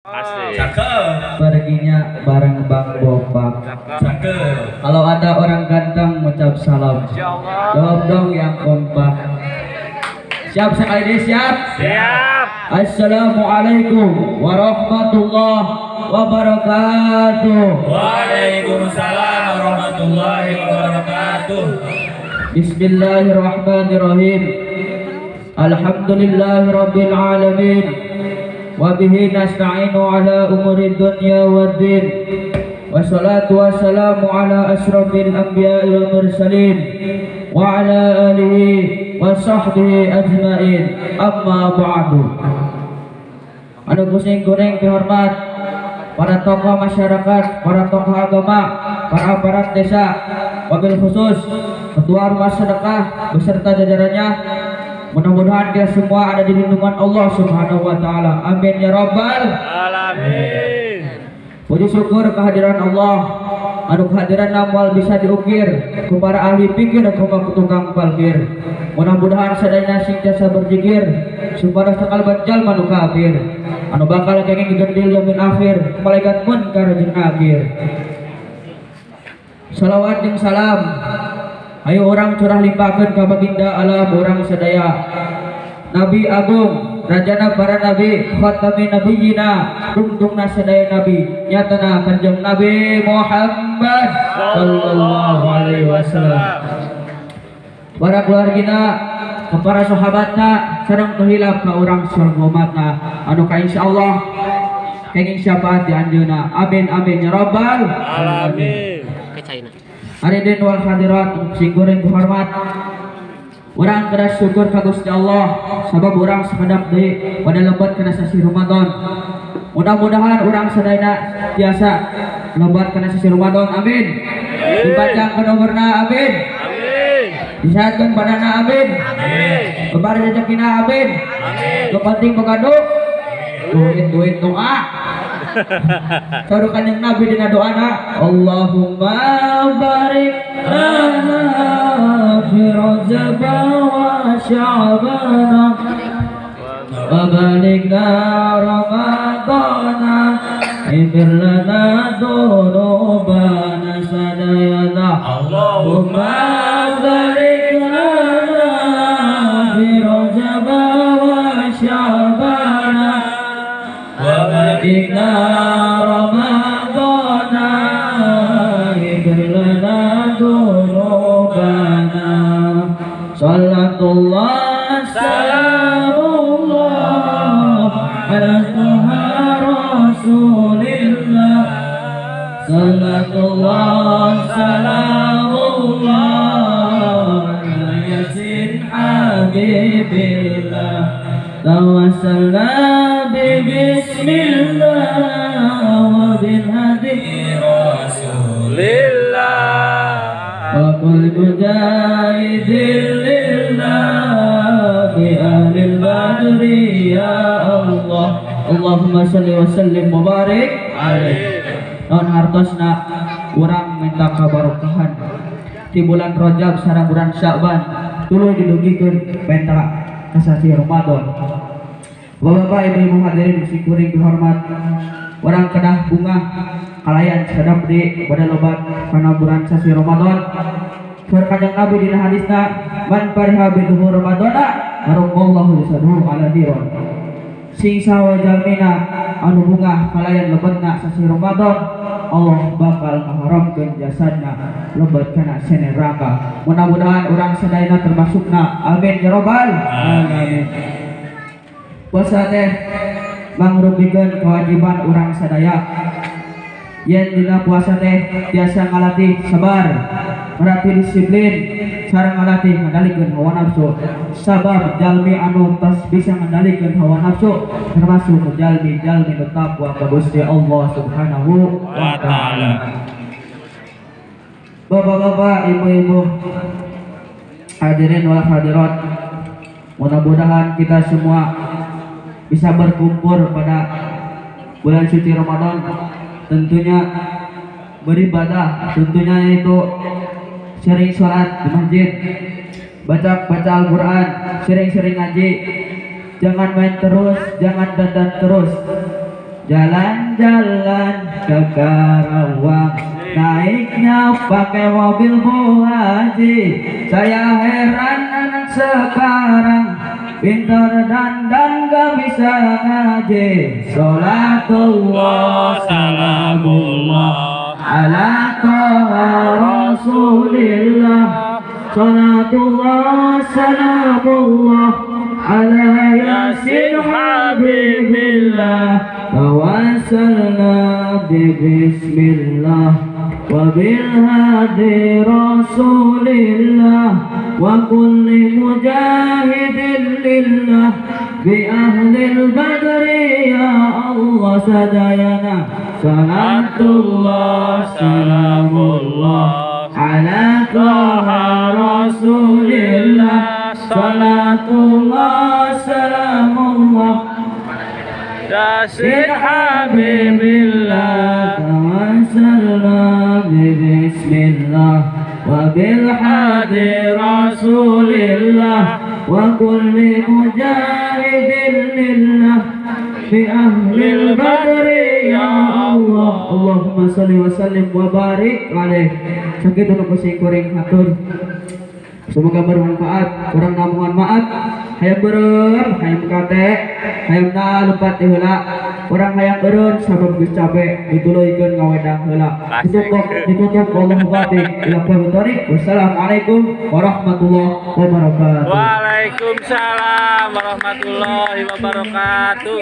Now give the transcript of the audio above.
Asik. Cakep. Perginya bareng Bang Bopak. Cakep. Kalau ada orang ganteng mengucap salam. Jawab dong yang kompak. Siap sekali ini, siap? Siap. Assalamualaikum warahmatullahi wabarakatuh. Waalaikumsalam warahmatullahi wabarakatuh. Bismillahirrahmanirrahim. Alhamdulillahirabbil alamin. Wa bihi nasta'inu ala umuri dunya waddin. Wassalatu wassalamu ala asyrafil anbiya'i wal mursalin wa ala alihi wa sahbihi ajmain. Amma ba'du. Anu kusing goreng dihormat para tokoh masyarakat, para tokoh agama, para aparat desa, wabil khusus ketua rumah sedekah beserta jajarannya. Mudah-mudahan kita semua ada di lindungan Allah Subhanahu wa taala. Amin ya rabbal alamin. Puji syukur kehadiran Allah, anu kehadiran moal bisa diukir ku para ahli pikir ku tukang parkir. Mudah-mudahan sadayana sing jasa berzikir supaya sakalban jalma nu kafir anu bakal kenging digendil yaumil akhir malaikat munkar jeung nakir. Salawat jeung salam ayo orang curah limpahkeun ka baginda alam urang sadaya Nabi Agung, rajana para nabi, khatami nabiyina, dungdungna sadaya nabi, nyatana Kanjeng Nabi Muhammad sallallahu alaihi wasallam. Para keluargina, para sahabatna, sareng teu hilap ka urang sareng umatna anu ka insyaallah kenging syafaat di anjeunna. Amin amin ya rabbal alamin. Ke China. Hadirin wal hadirat sing goreng hormat. Urang keras syukur ka Gusti Allah sabab urang sakedap deui pada lebat kana sasi Ramadan. Mudah-mudahan urang sadayana tiasa lebat kana sasi Ramadan. Amin. Dipanjangkeun umurna, amin. Amin. Disehatkeun badanna, amin. Amin. Lebar rezekina, amin. Amin. Nu penting boga duit, duit doa. Saur Kanjeng Nabi dina doana, Allahumma barik lana fi Rajab wa Sya'ban wa balighna Ramadana ighfir lana dzunubana sadayana. Allahumma barik lana fi Rajab wa Sya'ban wa balighna Ramadana ighfir lana dzunubana. Salatullah salamullah ala Rasulillah. Salatullah salamullah ala Yasin habibillah. Tawassalna bi bismillah wa bil hadi Rasulillah wa kul mujahidin lillah fi ahlil badri ya Allah. Allahumma shalli wa sallim wa barik alaihi. Non hartosna urang minta kabarokahan di bulan Rajab sareng bulan Sya'ban tuluy didugikeun minta kasasi Ramadan. Bapak-bapak, ibu-ibu hadirin sing kuring dihormat, urang kedah bungah kalayan sadap di pada lebat kana bulan sasi Ramadan. Saur Kanjeng Nabi dina hadisna, man fariha bi dhuhur Ramadana haramallahu lisanuhu ala niran. Sing saha jalmina anu bungah kalayan lebetna sasi Ramadan, Allah bakal ngaharamkeun jasadna lebet kana neraka. Mudah-mudahan urang sadayana termasukna. Amin ya rabbal alamin. Puasa teh mangrupikeun kewajiban urang sadaya. Yen dina puasa teh biasa ngalatih sabar, ngalatih disiplin, sareng ngalatih ngendalikeun hawa nafsu. Sabab jalmi anu tos bisa ngendalikeun hawa nafsu termasuk jalmi-jalmi nu takwa ka Gusti Allah Subhanahu wa taala. Bapak-bapak, ibu-ibu, hadirin wal hadirat, mudah-mudahan kita semua bisa berkumpul pada bulan suci Ramadan, tentunya beribadah, tentunya itu sering sholat di masjid, baca baca Al-Quran, sering-sering ngaji, jangan main terus, jangan dandan terus. Jalan-jalan ke Karawang, naiknya pakai mobil Bu Haji. Saya heran anak sekarang, pintar dandan gak bisa ngaji. Salatullah salamullah ala Toha Rasulillah. Salatullah salamullah ala Yasin Habibillah. Tawassalna bi bismillah wa bil hadi Rasulillah wa kulli mujahidin lillah bi ahlil badri ya Allah sadayana. Salatullah salamullah ala Toha Rasulillah. Salatullah salamullah Yasin Habibillah. Tawassalna bi bismillah wa bil hadi Rasulillah wa kulli mujahidin lillah fi ahlil badri ya Allah. Allahumma sholli wa sallim wa barik alaih. Sakitu nu kuring kuring hatur. Semoga bermanfaat. Kurang namungan maaf. Hayang beureum, hayang kate, hayang na lumpat ti heula. Urang hayang eureun sabab geus capek dituluykeun ngawedang heula. Ditutup wallahu muwaffiq ila aqwamit thoriq. Wassalamualaikum warahmatullahi wabarakatuh. Waalaikumsalam warahmatullahi wabarakatuh.